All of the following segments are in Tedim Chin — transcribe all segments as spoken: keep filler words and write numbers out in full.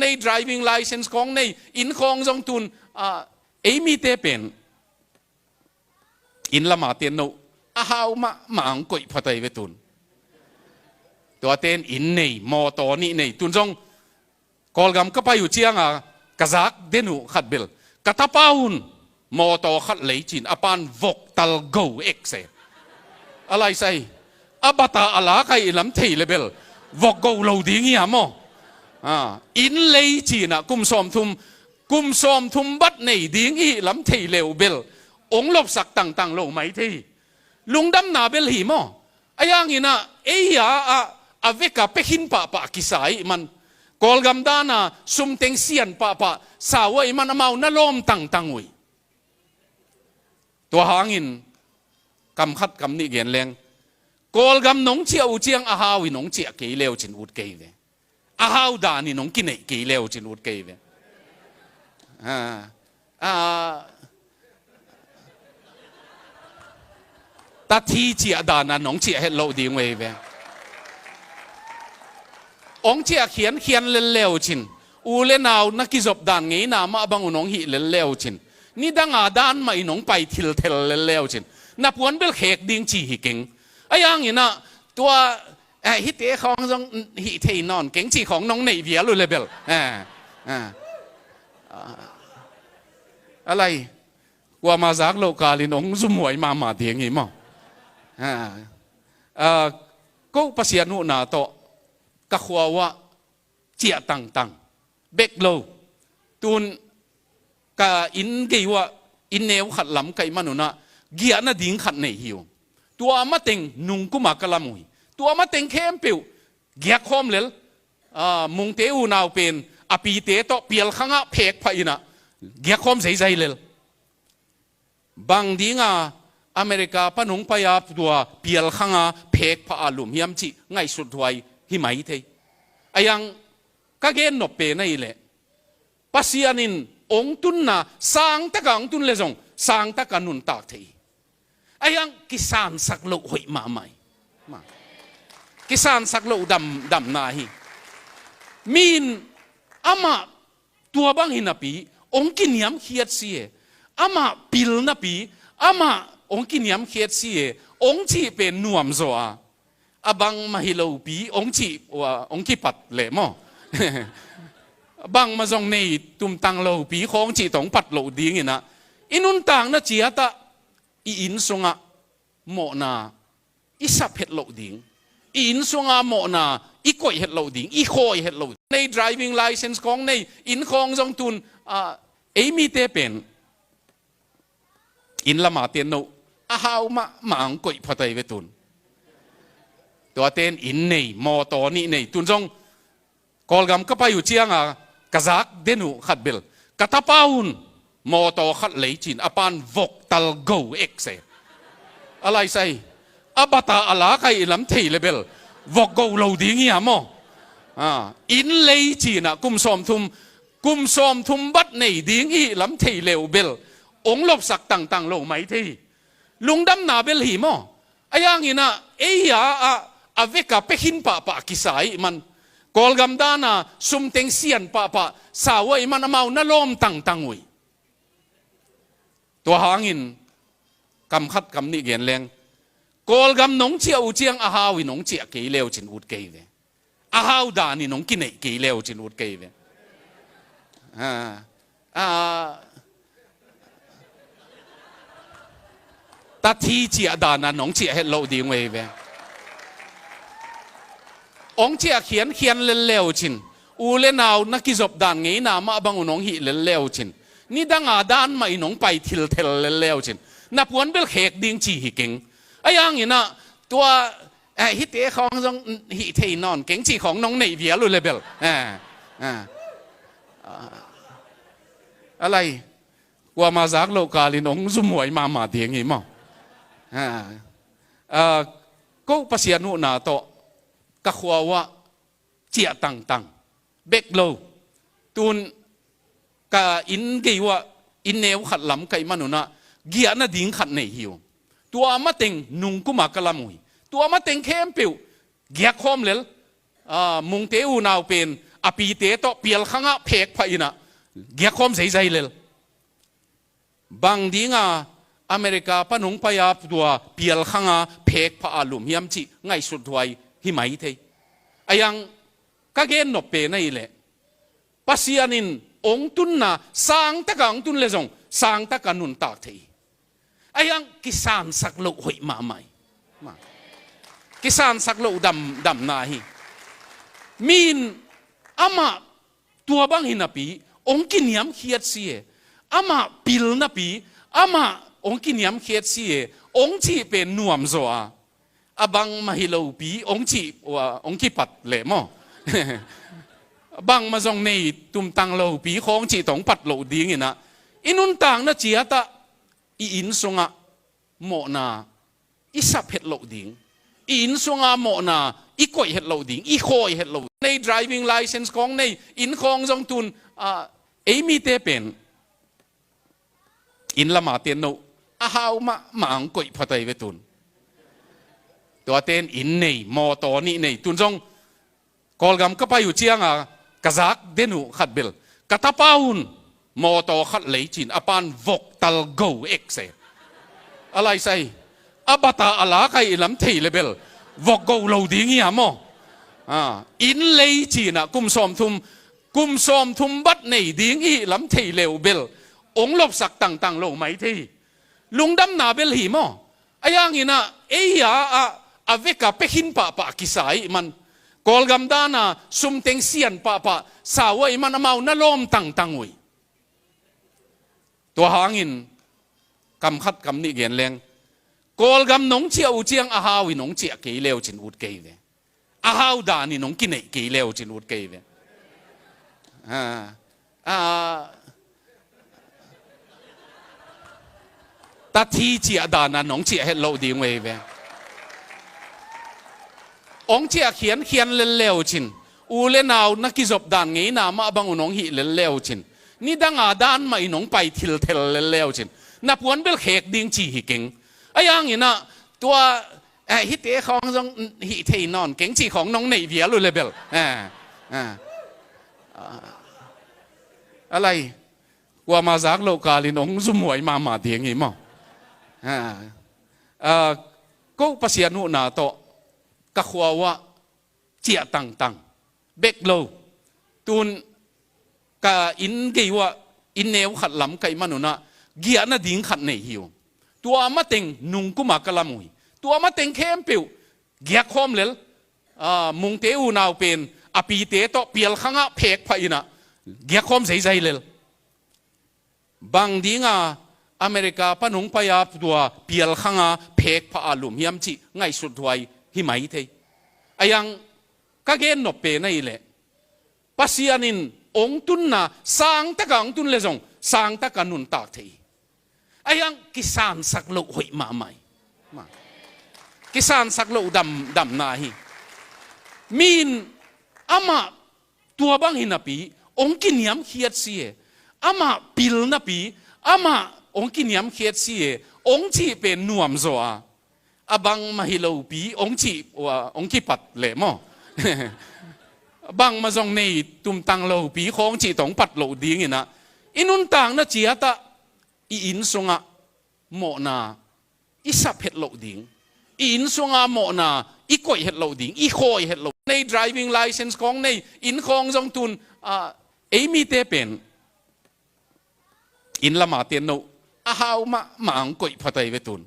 nei, driving license khawng nei, inn khawng zong tun, ah, ei mite pen inn lama ten no a hau mahmah ang koih phatai ve tun. Tuate in inn nei, mawtaw nih nei, tun zong Kawlgam ka pai uh cianga ka zak den uh khat bel ka tapa un mawtaw khat lei cin a pan vok tal go ek se. A laisai a bata a la kai i lam thei le bel vok go lo ding hi a maw? Ah, inn lei cina kum sawmthum, kum sawmthum bat nei ding i lam thei leu bel ong lopsak tangtang lo mai thei. Lungdamna bel hi maw? A yanginah ei a, a, a veka pekhin pahpah kisa ih man, Kawlgam dana sumteng sian pahpah sau ih man amau na lawm tangtang uh ih. Tua hangin kam khat kam nih gen leng, Kawlgam nong ciah uh ciang a hau in nong ciah kei leu cin ut kei ve. A hau dan in nong kineih kei leu cin ut kei ve. Ah, ah, tathi ciah dan a nong ciah het loh ding uh ei ve. Ong ciah khiankhian lel leu cin, u le nau na kizop dan ngeina mah bang uh nong hih lel leu cin, nidanga dan mah i nong pai thilthel lel leu cin, na puan bel khek ding ci hi keng. A yanginah tua, eh, hihte khawng zong hih thei nawn keng ci khawng nong neih vial uh le bel. Eh, eh. Ah, a lai, kuama zak loh kalin ong zumhuai mahmah ding hi maw? Ah, ah, ko Pasian huhna tawh ka khua uhah ciah tangtang bek lo. Tun ka inn gei uhah inn neu khat lam kaih manunah giahna ding khat nei hi uh. Tua mateng nungkuma ka lam uh hi. Tua mateng khempeuh giakkhawm lel. Ah, Mungte unau pen a pite tawh pialkhangah phekphah inah giakkhawm zeizai lel. Bang dinga America pan hong pai-a tua pialkhanga phekphah a lum hiam cih ngaihsut huai hi mai thei. A yang ka gen nop pen ahih leh Pasian in hong tunna sangtaka hong tun le zong sangtaka nuntak thei hi. A yang kisansak loh hoih mahmah hi. Kisansak loh dam, damna hi. Mi in amah tua bang hi napi hong kiniamkhiat si e, amah pil napi amah hong kiniamkhiat si e, hong cih pen nuamzaw a, a bangmah hi lopi hong cih uh a hong kipat leh maw? Bangmah zong nei tumtang lopi khawng cih tawh hong pat loh dinginah i nuntakna ciatah i inn sungah mawhna i sap het loh ding, i inn sunga mawhna i koih het loh ding, i khawi het loh ding. Nei driving license khawng nei, inn khawng zong tun, ah, ei mite pen inn lama ten no a hau mahmah ang koih phatai ve tun. Tuate in inn nei, mawtaw nih nei, tun zong Kawlgam ka pai uh cianga ka zak den uh khat bel ka tapa un mawtaw khat lei cin a pan vok tal go ek se. A laisai a bata a la kai i lam thei le bel vok go lo ding hi a maw? Ah, inn lei cinah kum sawmthum, kum sawmthum bat nei ding i lam thei leu bel ong lopsak tangtang lo mai thei. Lungdamna bel hi maw? A yanginah ei a, a, a veka pekhin pahpah kisa ih man, Kawlgam dana sumteng sian pahpah sau ih man amau na lawm tangtang uh ih. Tua hangin kam khat kam nih gen leng, Kawlgam nong ciah uh ciang a hau in nong ciah kei leu cin ut kei ve. A hau dan in hong kineih kei leu cin ut kei ve. Ah, ah, tathi ciah dan a nong ciah het loh ding uh ei ve. Hong ciah khiankhian lel leu cin, u le nau na kizop dan ngeina mah bang uh nong hih lel leu cin, nidanga dan mah i nong pai thilthel lel leu cin, na puan bel khek ding ci hi keng. A yanginah tua, eh, hihte khawng zong hih thei nawn keng ci khawng nong neih vial uh le bel. Eh, eh. Ah, a lai, kuama zak loh kalin hong zumhuai mahmah ding hi maw? Ah, ah, ko Pasian huhna tawh ka khua uhah ciah tangtang bek lo. Tun ka inn gei uhah inn neu khat lam kaih manunah giahna ding khat nei hi uh. Tua mateng nungkuma ka lam uh hi. Tua mateng khempeuh giakkhawm lel. Ah, Mungte unau pen a pite tawh pialkhangah phekphah inah giakkhawm zeizai lel. Bang dinga America pan hong pai-a tua pialkhanga phekphah a lum hiam cih ngaihsut huai hi mai thei. Aiang ka gen nop pen ahih leh Pasian in hong tunna sangtaka hong tun le zong sangtaka nuntak thei hi. Aiang kisansak loh hoih mahmah hi. Kisansak loh dam, damna hi. Mi in amah tua bang hi napi hong kiniamkhiat si e, amah pil napi amah hong kiniamkhiat si e, hong cih pen nuamzaw a, a bangmah hi lopi hong cih, hong kipat leh maw? Bangmah zong nei tumtang lopi khawng cih tawh hong pat loh dinginah i nuntakna ciatah i inn sungah mawhna i sap het loh ding, i inn sunga mawhna i koih het loh ding, i khawi het loh ding. Nei driving license khawng nei, inn khawng zong tun, ah, ei mite pen inn lama ten no a hau mahmah ang koih phatai ve tun. Tua ten inn nei, mawtaw nih nei, tun zong Kawlgam ka pai uh cianga ka zak den uh khat bel ka tapa un mawtaw khat lei cin a pan vok tal go ek se. A laisai a bata a la kai i lam thei le bel vok go lo ding hi a maw? Ah, inn lei cinah kum sawmthum, kum sawmthum bat nei ding i lam thei leu bel ong lopsak tangtang lo mai thei. Lungdamna bel hi maw? Ahi hanginah ei a, a, a veka pekhin pahpah kisa ih man, Kawlgam dana sumteng sian pahpah sau ahih man amau na lawm tangtang uh hi. Tua hangin kam khat kam nih gen leng, Kawlgam nong ciah uh ciang a hau in nong ciah kei leu cin ut kei ve. A hau dan in hong kineih kei leu cin ut kei ve. Ah, ah, tathi ciah dan a nong ciah het loh ding uh ei ve. Hong ciah khiankhian lel leu cin, u le nau na kizop dan ngeina mah bang un hong hih lel leu cin, nidanga dan mah in hong pai thilthel lel leu cin, na puan bel khek ding ci hi keng. Ahi hanginah tua Eh, hihte khawng zong hih thei nawn keng cih khawng nong neih vial uh le bel. Eh, eh. Ah. A lai, kuama zak loh kalin hong zumhuai mahmah ding hi maw? Ah. Ah, ko Pasian huhna tawh ka khua uhah ciah tangtang bek lo. Tun ka inn gei uhah inn neu khat lam ka hih man unah giahna ding khat nei hi uh. Tua mateng nungkuma ka lam uh hi. Tua mateng khempeuh giakkhawm lel. Ah, Mungte unau pen a pite tawh pialkhangah phekphah inah giakkhawm zeizai lel. Bang dinga America pan hong pai-a tua pialkhanga phekphah a lum hiam cih ngaihsut huai hi mai thei. Ahi hang ka gen nop pen ahih leh Pasian in hong tunna sangtaka hong tun le zong sangtaka nuntak thei hi. Ahi hang kisansak loh hoih mahmah hi. Kisansak loh dam, damna hi. Mi in amah tua bang hi napi hong kiniamkhiat si e, amah pil napi amah hong kiniamkhiat si e, hong cih pen nuamzaw a, a bangmah hi lopi hong cih, hong kipat leh maw? Bangmah zong nei tumtang lopi khawng cih tawh hong pat loh dinginah i nuntakna ciatah i inn sungah mawhna i sap het loh ding, i inn sunga mawhna i koih het loh ding, i khawi het loh. Nei driving license khawng nei, inn khawng zong tun, ah, ei mite pen inn lama ten no a hau mahmah ang koih phatai ve tun.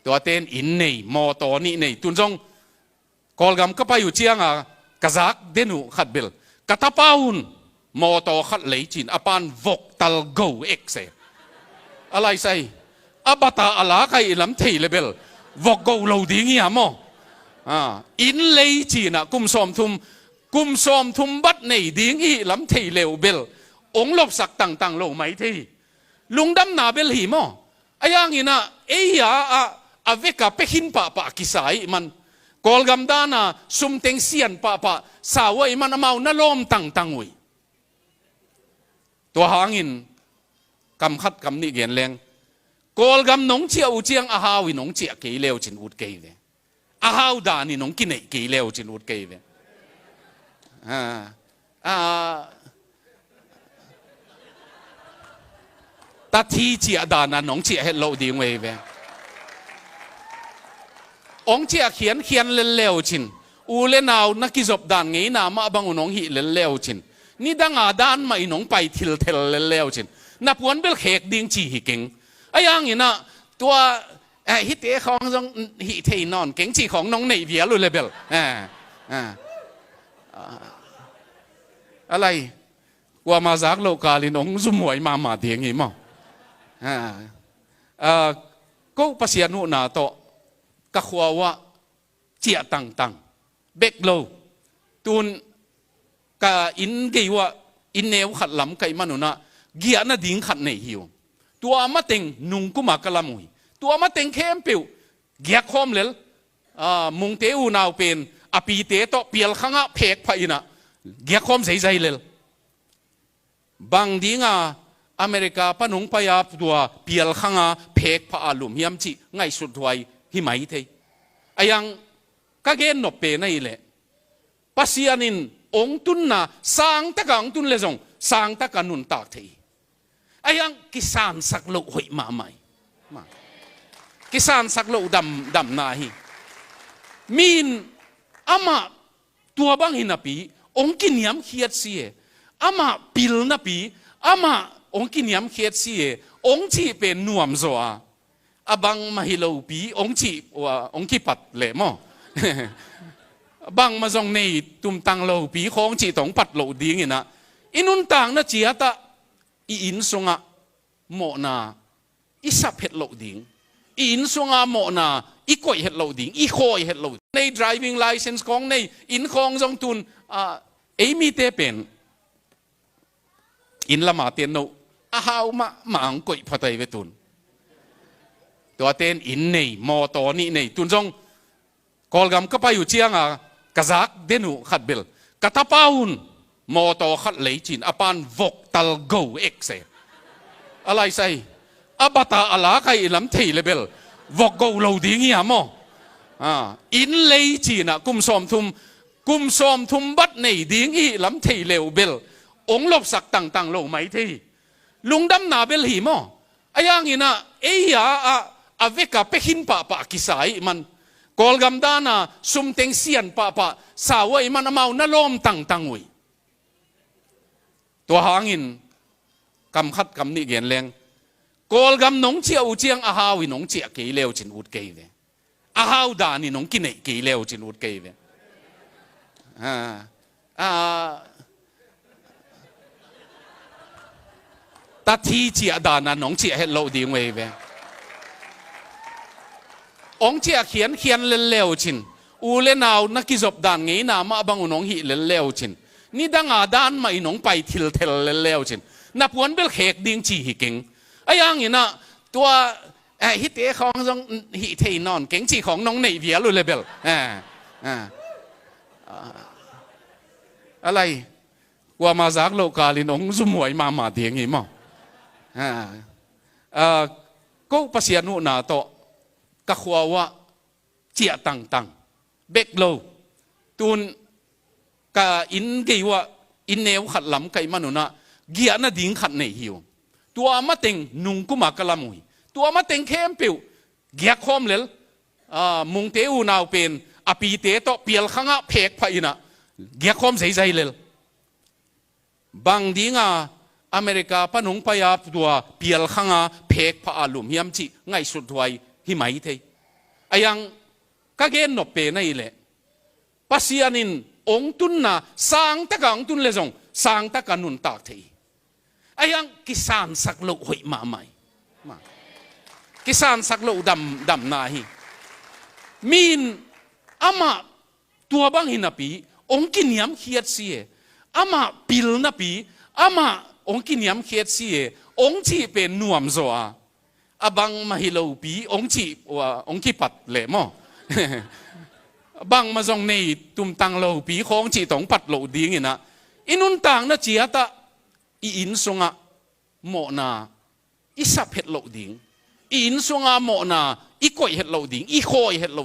Tua ten inn nei, mawtaw nih nei, tun zong Kawlgam ka pai uh cianga ka zak den uh khat bel ka tapa un mawtaw khat lei cin a pan vok tal go ek se. A laisai a bata a la kai i lam thei le bel vok go lo ding hi a maw? Ah, inn lei cinah kum sawmthum, kum sawmthum bat nei ding i lam thei leu bel ong lopsak tangtang lo mai thei hi. Lungdamna bel hi maw? Ahi hanginah ei a, a, a veka pekhin pahpah kisa ih man, Kawlgam dana sumteng sian pahpah sau ahih man amau na lawm tangtang uh hi. Tua hangin kam khat kam nih gen leng, Kawlgam nong ciah uh ciang a hau in nong ciah kei leu cin ut kei ve. A hau dan in hong kineih kei leu cin ut kei ve. Ah, ah, tathi ciah dana nong ciah het loh ding uh ei ve. Ong ciah khiankhian lel leu cin, u le nau na kizop dan ngeina mah bang uh nong hih lel leu cin, nidanga dan mah i nong pai thilthel lel leu cin, na puan bel khek ding ci hi keng. Ahi hangin ah tua, eh, hihte khawng zong hih thei nawn keng ci khawng nong neih vial uh le bel, eh, eh, ah, a lai, kuama zak loh kalin ong zumhuai mahmah ding hi maw? Ah, ah, ko Pasian huhna tawh ka khua uhah ciah tangtang bek lo. Tun ka inn gei uhah inn neu khat lam ka hih man un ah giahna ding khat nei hi uh. Tua mateng nungkuma ka lam uh hi. Tua mateng khempeuh giakkhawm lel. Ah, Mungte unau pen a pite tawh pialkhangah phekphah in ah giakkhawm zeizai lel. Bang dinga America pan hong pai-a tua pialkhanga phekphah a lum hiam cih ngaihsut huai hi mai thei. Ahi hang ka gen nop pen ahih leh Pasian in hong tunna sangtaka hong tun leh zong sangtaka nuntak thei hi. Ahi hang kisansak loh hoih mahmah hi. Mah. Kisansak loh dam, damna hi. Mi in amah tua bang hi napi hong kiniamkhiat si e. Amah pil napi amah hong kiniamkhiat si e, hong cih pen nuamzaw a, a bangmah hi lopi hong cih, hong kipat leh maw? Bangmah zong nei tumtang lopi khawng cih tawh hong pat loh dingin ah i nuntakna ciatah i inn sungah mawhna i sap het loh ding, i inn sunga mawhna i koih het loh ding, i khawi het loh ding. Nei driving license khawng nei, inn khawng zong tun, ah, ei mite pen inn lama ten no a hau mahmah ang koih phatai ve tun. Tuaten inn nei, mawtaw nih nei, tun zong Kawlgam ka pai uh cianga ka zak den uh khat bel ka tapa un mawtaw khat lei cin a pan voktal go ek se. A laisai a bata a la kai i lam thei le bel vok go lo ding hi a maw? Ah, inn lei cinah kum sawmthum, kum sawmthum bat nei ding i lam thei leu bel ong lopsak tangtang lo mai thei. Lungdamna bel hi maw? Ahi hangin ah ei a, a, a veka pekhin pahpah kisa ih man, Kawlgam dana sumteng sian pahpah sau ahih man amau na lawm tangtang uh hi. Tua hangin kam khat kam nih gen leng, Kawlgam nong ciah uh ciang a hau in nong ciah kei leu cin ut kei ve. A hau dan in hong kineih kei leu cin ut kei ve. Ah, ah, tathi ciah dana nong ciah het loh ding uh ei ve. Ong ciah khiankhian lel leu cin, u le nau na kizop dan ngeina mah bang uh nong hih lel leu cin, nidanga dan mah i nong pai thilthel lel leu cin, na puan bel khek ding ci hi keng. Ahi hangin ah tua, eh, hihte khawng zong hih thei nawn keng ci khawng nong neih vial uh le bel, eh, eh, ah, a lai, kuama zak loh kalin ong zumhuai mahmah ding hi maw? Ah, ah, ko Pasian huhna tawh ka khua uhah ciah tangtang bek lo. Tun ka inn gei uhah inn neu khat lam ka hih man un ah giahna ding khat nei hi uh. Tua mateng nungkuma ka lam uh hi. Tua mateng khempeuh giakkhawm lel. Ah, Mungte unau pen a pite tawh pialkhangah phekphah in ah giakkhawm zeizai lel. Bang dinga America pan hong pai-a tua pialkhanga phekphah a lum hiam cih ngaihsut huai hi mai thei. Ahi hang ka gen nop pen ahih leh Pasian in hong tunna sangtaka hong tun le zong sangtaka nuntak thei hi. Ahi hang kisansak loh hoih mahmah hi. Mah. Kisansak loh dam, damna hi. Mi in amah tua bang hi napi hong kiniamkhiat si e. Amah pil napi amah hong kiniamkhiat si e, hong cih pen nuamzaw a, a bangmah hi lopi hong cih, hong kipat leh maw? Bangmah zong nei tumtang lopi khawng cih tawh hong pat loh dingin ah i nuntakna ciatah i inn sungah mawhna i sap het loh ding, i inn sunga mawhna i koih het loh ding, i khawi het loh